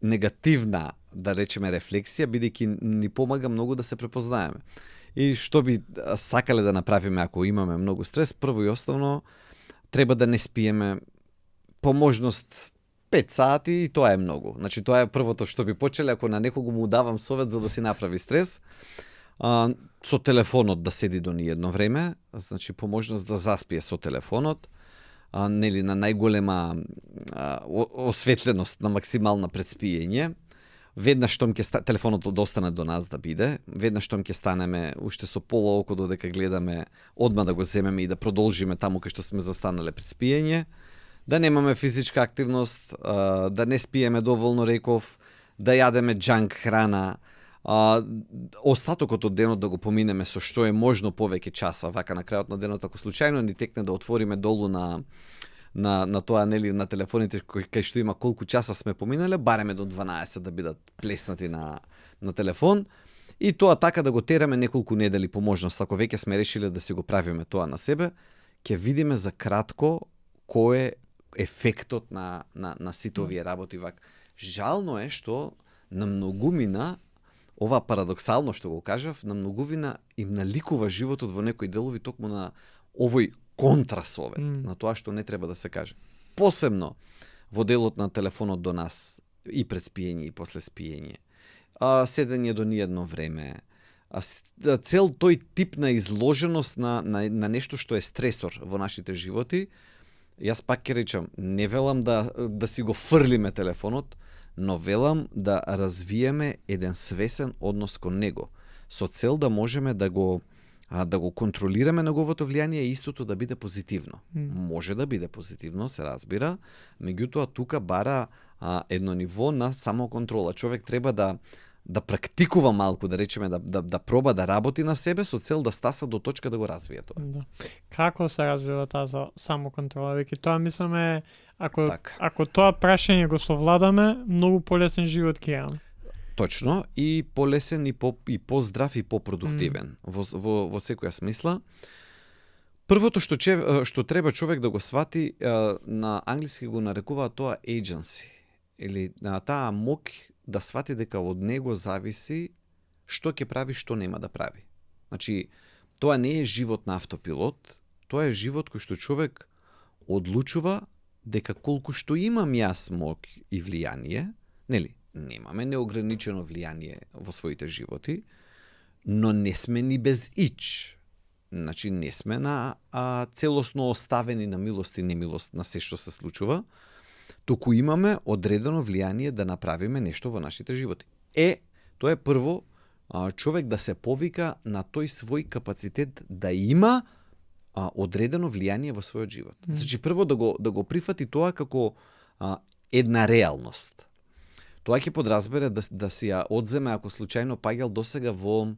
негативна, да речеме, рефлексија, бидејќи ни помага многу да се препознаеме. И што би сакале да направиме ако имаме многу стрес? Прво и основно, треба да не спиеме по можност 5 сати и тоа е многу. Значи тоа е првото што би почеле ако на некого му давам совет за да си направи стрес. Со телефонот да седи до ниедно време, значи по можност да заспие со телефонот, нели на најголема осветленост, на максимална пред спиење. Веднаш штом ќе телефонот достане до нас да биде, веднаш штом ќе станеме уште со пола око додека гледаме, одма да го земеме и да продолжиме таму кај што сме застанале пред спиење, да немаме физичка активност, да не спиеме доволно, реков, да јадеме джанк храна, остатокот од денот да го поминеме со што е можно повеќе часа, вака на крајот на денот ако случајно ни текне да отвориме долу на тоа, нели, на телефоните кај што има колку часа сме поминале, бареме до 12 да бидат плеснати на телефон и тоа така да го тераме неколку недели по можност, ако веќе сме решиле да си го правиме тоа на себе, ќе видиме за кратко кој е ефектот на сите овие работи вак. Жално е што на многумина, ова парадоксално што го кажав, на многувина им наликува животот во некои делови токму на овој контрасовет, на тоа што не треба да се каже. Посебно во делот на телефонот до нас и пред спиење и после спиење. Седење до ниедно време. Цел тој тип на изложеност на нешто што е стресор во нашите животи. Јас пак ќе речам, не велам да си го фрлиме телефонот, но велам да развиеме еден свесен однос кон него, со цел да можеме да го да го контролираме неговото влијание е истото да биде позитивно. Може да биде позитивно, се разбира, меѓутоа тука бара едно ниво на самоконтрола. Човек треба да практикува малку, да речеме, да проба да работи на себе со цел да стаса до точка да го развие тоа. Да. Како се развива таа самоконтрола? Веќе тоа мислиме, ако тоа прашање го совладаме, многу полесен живот ќе имаме. Точно, и полесен и поздрав и попродуктивен во секоја смисла. Првото што треба човек да го свати, на англиски го нарекуваат тоа agency, или таа мок да свати дека од него зависи што ќе прави, што нема да прави. Значи, тоа не е живот на автопилот, тоа е живот кој што човек одлучува дека колку што имам јас мок и влијание, нели, немаме неограничено влијание во своите животи, но не сме ни без ич. Значи, не сме на целосно оставени на милост и немилост на се што се случува, туку имаме одредено влијание да направиме нешто во нашите животи. Тоа е прво, човек да се повика на тој свој капацитет да има одредено влијание во својот живот. Значи, прво да го прифати тоа како една реалност. Тоа ќе подразбере да си ја одземе, ако случајно паѓал досега во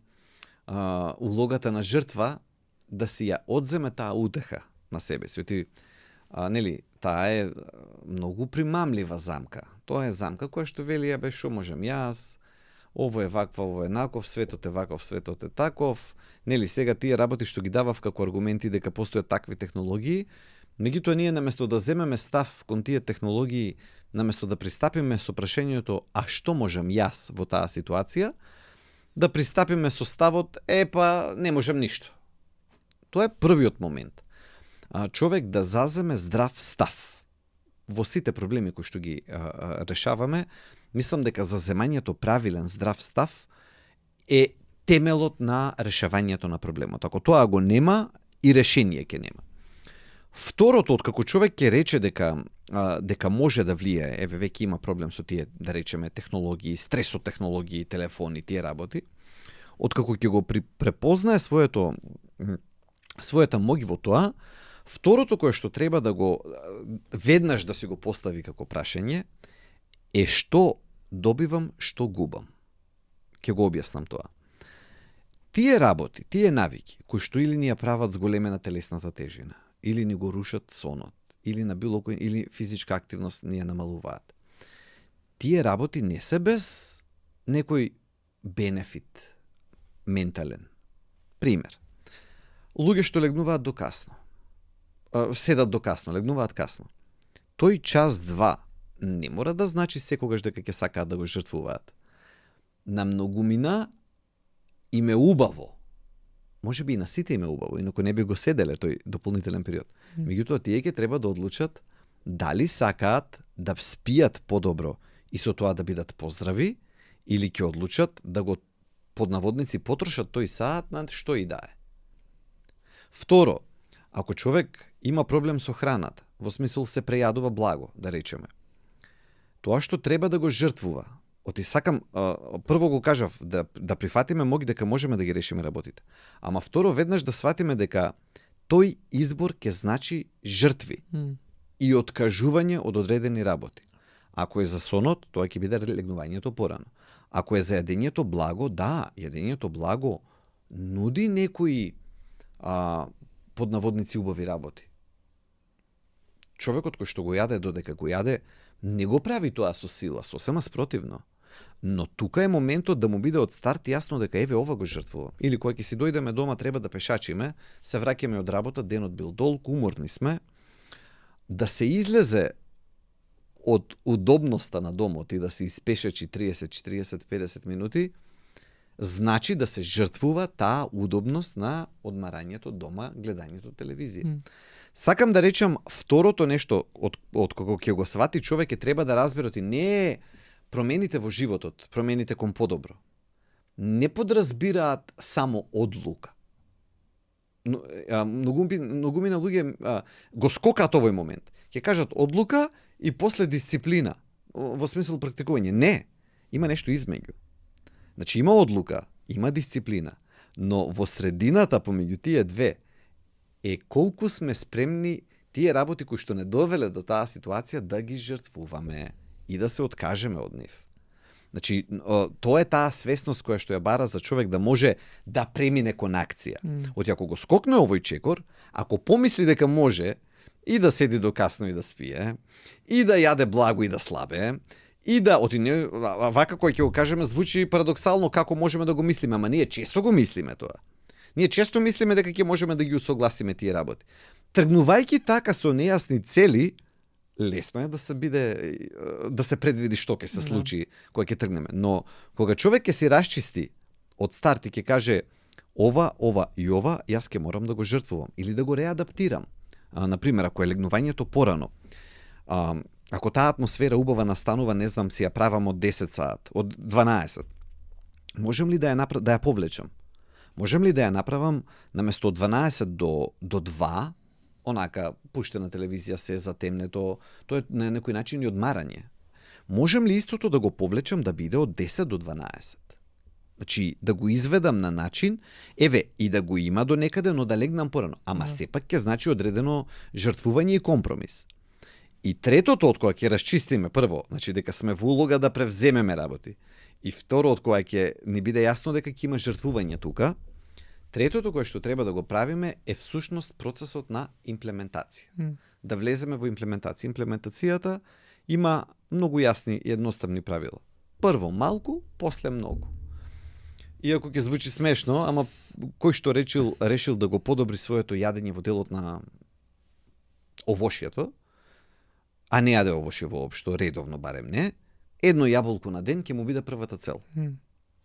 улогата на жртва, да си ја одземе таа утеха на себе си. Нели, таа е многу примамлива замка. Тоа е замка која што вели, што можам јас, ово е ваква, ово е наков, светот е ваков, светот е таков. Нели, сега тие работи што ги давав како аргументи дека постојат такви технологии, меѓутоа ние наместо да земеме став кон тие технологии, наместо да пристапиме со прашањето а што можам јас во таа ситуација, да пристапиме со ставот не можам ништо. Тоа е првиот момент. Човек да заземе здрав став во сите проблеми кои што ги решаваме. Мислам дека заземањето правилен здрав став е темелот на решавањето на проблемот. Ако тоа го нема, и решение ќе нема. Второто, откако човек ќе рече дека може да влијае, веќе има проблем со тие, да речеме, технологии, стресот технологии, телефони, тие работи, откако ќе го препознае својата моќ во тоа, второто кое што треба да го веднаш да си го постави како прашање е што добивам, што губам. Ќе го објаснам тоа. Тие работи, тие навики, кои што или ни ја прават зголемена телесната тежина, или ни го рушат сонот, или на било кој, или физичка активност ни ја намалуваат. Тие работи не се без некој бенефит ментален. Пример. Луѓе што легнуваат до касно. Седат до касно, легнуваат касно. Тој час-два не мора да значи секогаш дека ќе сакаат да го жртвуваат. На многумина им е убаво. Може би и на сите им е убаво, инаку не би го седеле тој дополнителен период. Меѓутоа, тие ќе треба да одлучат дали сакаат да спијат подобро и со тоа да бидат поздрави, или ќе одлучат да го под наводници потрошат тој саат на што и да е. Второ, ако човек има проблем со храната, во смисол се прејадува благо, да речеме, тоа што треба да го жртвува, сакам, прво го кажав, да прифатиме моќ дека можеме да ги решиме работите. Ама второ, веднаш да сватиме дека тој избор ќе значи жртви и откажување од одредени работи. Ако е за сонот, тоа ќе биде легнувањето порано. Ако е за јадењето благо, да, јадењето благо нуди некои под наводници убави работи. Човекот кој што го јаде додека го јаде, не го прави тоа со сила, сосема спротивно. Но тука е моментот да му биде од старт јасно дека ова го жртвува. Или кога ќе си дојдеме дома треба да пешачиме, се враќаме од работа, денот бил долг, уморни сме, да се излезе од удобноста на домот и да се испешачи 30, 40, 50 минути, значи да се жртвува таа удобност на одмарањето дома, гледањето телевизија. Сакам да речам, второто нешто од кога ќе го свати човек е треба да разбере ти не е промените во животот, промените кон подобро. Не подразбираат само одлука. Многумина луѓе го скокаат овој момент. Ќе кажат одлука и после дисциплина, во смисол практикување. Не, има нешто измеѓу. Значи има одлука, има дисциплина, Но во средината помеѓу тие две е колку сме спремни тие работи кои што не довеле до таа ситуација да ги жртвуваме и да се откажеме од нив. Значи, тоа е таа свесност која што ја бара за човек да може да премине кон акција. Оти ако го скокне овој чекор, ако помисли дека може и да седи до касно и да спие, и да јаде благо и да слабе, и да, вака кој ќе го кажеме, звучи парадоксално како можеме да го мислиме, ама ние често го мислиме тоа. Ние често мислиме дека ќе можеме да ги усогласиме тие работи. Тргнувајќи така со нејасни цели, лесно е да се предвиди што ќе се случи кога ќе тргнеме. Но кога човек ќе си расчисти од старт и ќе каже ова и ова, јас ќе морам да го жртвувам или да го реадаптирам. Например, ако е легнувањето порано, ако таа атмосфера убава настанува, не знам, си ја правам од 10 саат, од 12, можем ли да ја повлечам? Можем ли да ја направам наместо од 12 до 2, онака пуштена телевизија, се затемнето, тоа е на некој начин и одмарање. Можем ли истото да го повлечам да биде од 10 до 12? Значи, да го изведам на начин, и да го има до некаде, но да легнам порано. Ама сепак ќе значи одредено жртвување и компромис. И третото, од кога ќе расчистиме, прво, значи дека сме во улога да превземеме работи. И второ, од кога ќе ни биде јасно дека ќе има жртвување тука, третото кое што треба да го правиме е всушност процесот на имплементација. Да влеземе во имплементација. Имплементацијата има многу јасни и едноставни правила. Прво малку, после многу. Иако ќе звучи смешно, ама кој што решил да го подобри своето јадење во делот на овошјето, а не јаде овошје воопшто, редовно барем не, едно јаболко на ден ќе му биде првата цел.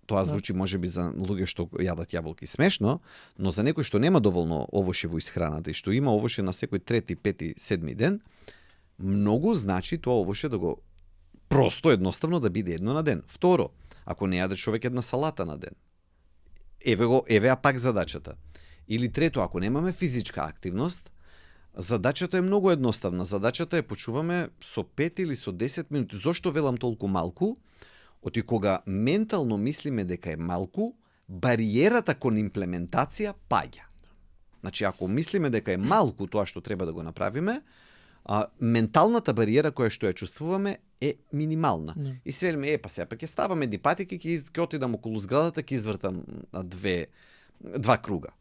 Тоа звучи можеби за луѓе што јадат јаболки смешно, но за некој што нема доволно овошје во исхраната и што има овошје на секој 3, 5, 7 ден, многу значи тоа овошје да го просто едноставно да биде едно на ден. Второ, ако не јаде човек една салата на ден, еве пак задачата. Или трето, ако немаме физичка активност, задачата е многу едноставна. Задачата е почуваме со 5 или со 10 минути. Зошто велам толку малку? Оти кога ментално мислиме дека е малку, бариерата кон имплементација паѓа. Значи, ако мислиме дека е малку тоа што треба да го направиме, менталната бариера која што ја чувствуваме е минимална. И се велиме, па сега ќе ставам едни патики, ќе отидам околу зградата, ќе извртам два круга.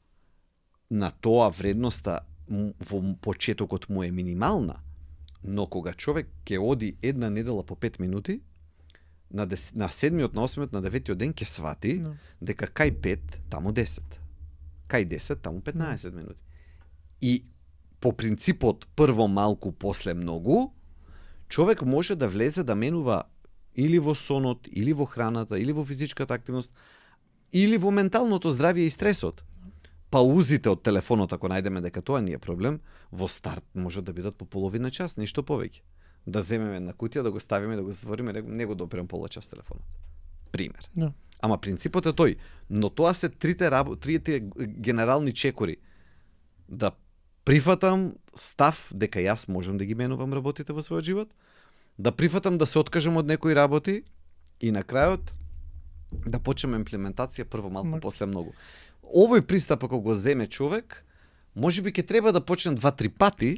На тоа вредноста во почетокот му е минимална, но кога човек ќе оди една недела по 5 минути, на 7-тиот, на 8-тиот, на 9-тиот ден ќе свати дека кај 5, таму 10. Кај 10, таму 15 минути. И по принципот прво малку, после многу, човек може да влезе да менува или во сонот, или во храната, или во физичката активност, или во менталното здравје и стресот. Паузите од телефонот, ако најдеме дека тоа не е проблем, во старт може да бидат по половина час, ништо повеќе. Да земеме една кутија, да го ставиме, да го затвориме, не го допирам пола час телефонот. Пример. Ама принципот е тој. Но тоа се трите генерални чекори. Да прифатам став дека јас можам да ги менувам работите во својот живот, да прифатам да се откажам од некои работи и на крајот да почнеме имплементација прво малку, после многу. Овој пристап ако го земе човек, можеби ќе треба да почне 2-3 пати,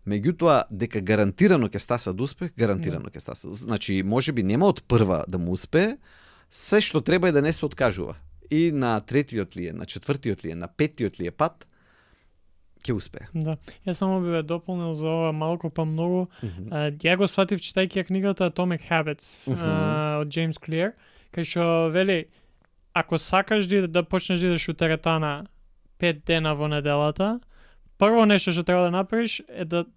меѓутоа дека гарантирано ќе стаса до успех, гарантирано ќе стаса. Значи, можеби нема од прва да му успее, се што треба е да не се откажува. И на 3-тиот ли е, на 4-тиот ли е, на 5-тиот ли е пат, ќе успее. Да. Јас само би ве дополнил за ова малку па многу. Ја го сватив читајќи книгата Atomic Habits од Джеймс Клиер, кај што вели, ако сакаш да почнеш да идеш у теретана 5 дена во неделата, прво нешто што треба да направиш е да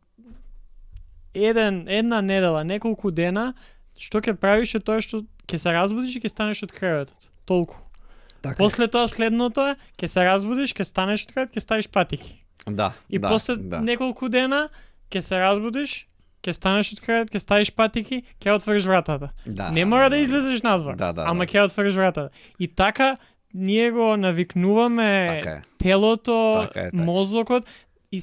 една недела, неколку дена, што ќе правиш е тоа што ќе се разбудиш и ќе станеш од креветот. Толку. После тоа следното е, ќе се разбудиш, ќе станеш од кревет, ќе ставиш патики. И после неколку дена ќе се разбудиш, ќе станеш од кревет, ќе ставиш патики, ќе отвориш вратата. Не мора да излезеш надвор, ама ќе отвориш вратата. И така ние го навикнуваме телото, мозокот и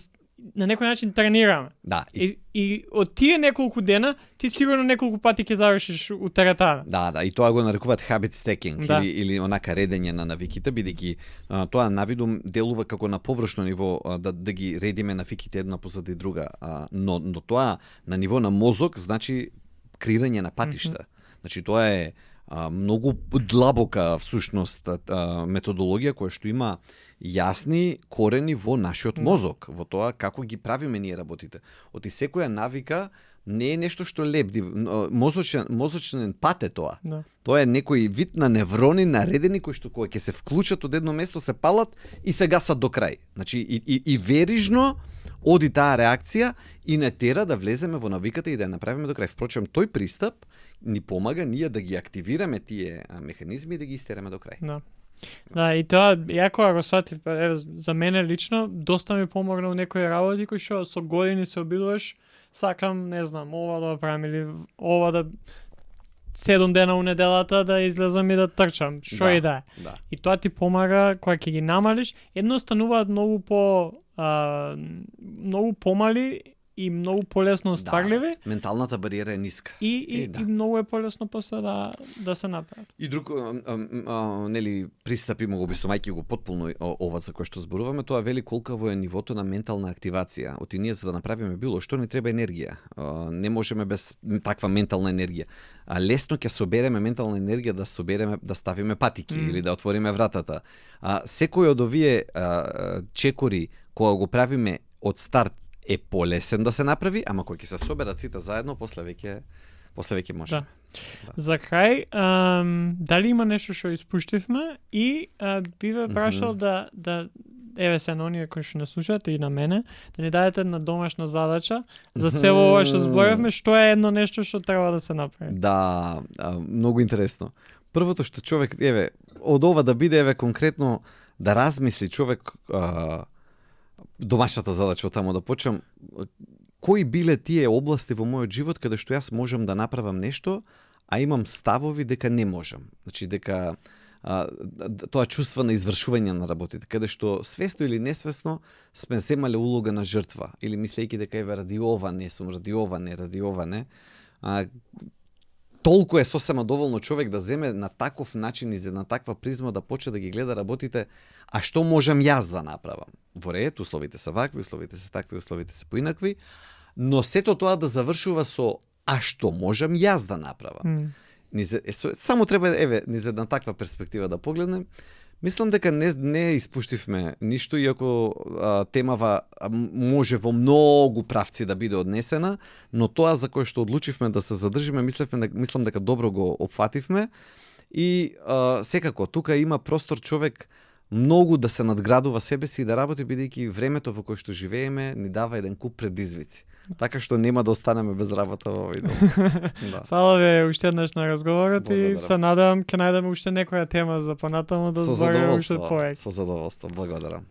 на некој начин тренираме. Да. И од тие неколку дена ти сигурно неколку пати ќе завршиш у теретана. Да, и тоа го нарекуваат habit stacking Да. или онака редење на навиките, бидејќи тоа навидум делува како на површно ниво да ги редиме навиките една позади друга, но тоа на ниво на мозок значи креирање на патишта. Значи тоа е многу длабока всушност методологија која што има јасни корени во нашиот мозок, во тоа како ги правиме ние работите. Оти секоја навика не е нешто што лепди, мозочен пат е тоа. Да. Тоа е некој вид на неврони наредени кои што кога ќе се вклучат од едно место се палат и се гасат до крај. Значи и верижно оди таа реакција и не тера да влеземе во навиката и да ја направиме до крај. Впрочем, тој пристап ни помага ние да ги активираме тие механизми и да ги истераме до крај. Да. Да, и тоа јако го сватив, за мене лично доста ми помогна у некои работи кои што со години се обидуваш, сакам, не знам, ова да правам или ова да 7 дена у неделата да излезам и да трчам, што и да е. Да. И тоа ти помага кога ќе ги намалиш, едно стануваат многу помали и многу полесно остварливи. Да, менталната бариера е ниска. И многу е полесно после да се направат. И друг нели пристапи му го објаснувајќи го потполно ова за кое што зборуваме, тоа вели колкаво е нивото на ментална активација. Оти ние за да направиме било што ни треба енергија. Не можеме без таква ментална енергија. Лесно ќе собереме ментална енергија да ставиме патики или да отвориме вратата. Секој од овие чекори кога го правиме од старт е полесен да се направи, ама кога ќе се соберат сите заедно, после веќе можеме. Да. За крај, дали има нешто што испуштивме и би ве прашал да еве се на оние кои што не слушаат и на мене, да ни дадете една домашна задача за се ова што зборевме, што е едно нешто што треба да се направи. Да, многу интересно. Првото што човек, еве, од ова да биде еве конкретно да размисли човек домашната задача, од таму да почнам, кои биле тие области во мојот живот каде што јас можам да направам нешто, а имам ставови дека не можам. Значи дека тоа чувство на извршување на работите, каде што свесно или несвесно сме земале улога на жртва или мислејќи дека еве ради ова не. Толку е сосема доволно човек да земе на таков начин и на таква призма да почне да ги гледа работите, а што можам јас да направам? Во ред, условите се вакви, условите се такви, условите се поинакви, но сето тоа да завршува со а што можам јас да направам? Само треба низ една таква перспектива да погледнем. Мислам дека не испуштивме ништо, иако темава може во многу правци да биде однесена, но тоа за кое што одлучивме да се задржиме, мислам дека добро го опфативме и секако тука има простор човек многу да се надградува себе си и да работи, бидејќи времето во кое што живееме ни дава еден куп предизвици. Така што нема да останеме без работа во овој дом. Да. Фала ве уште еднаш на разговорот и се надевам ќе најдеме уште некоја тема за понатаму да збориме уште повеќе. Со задоволство, благодарам.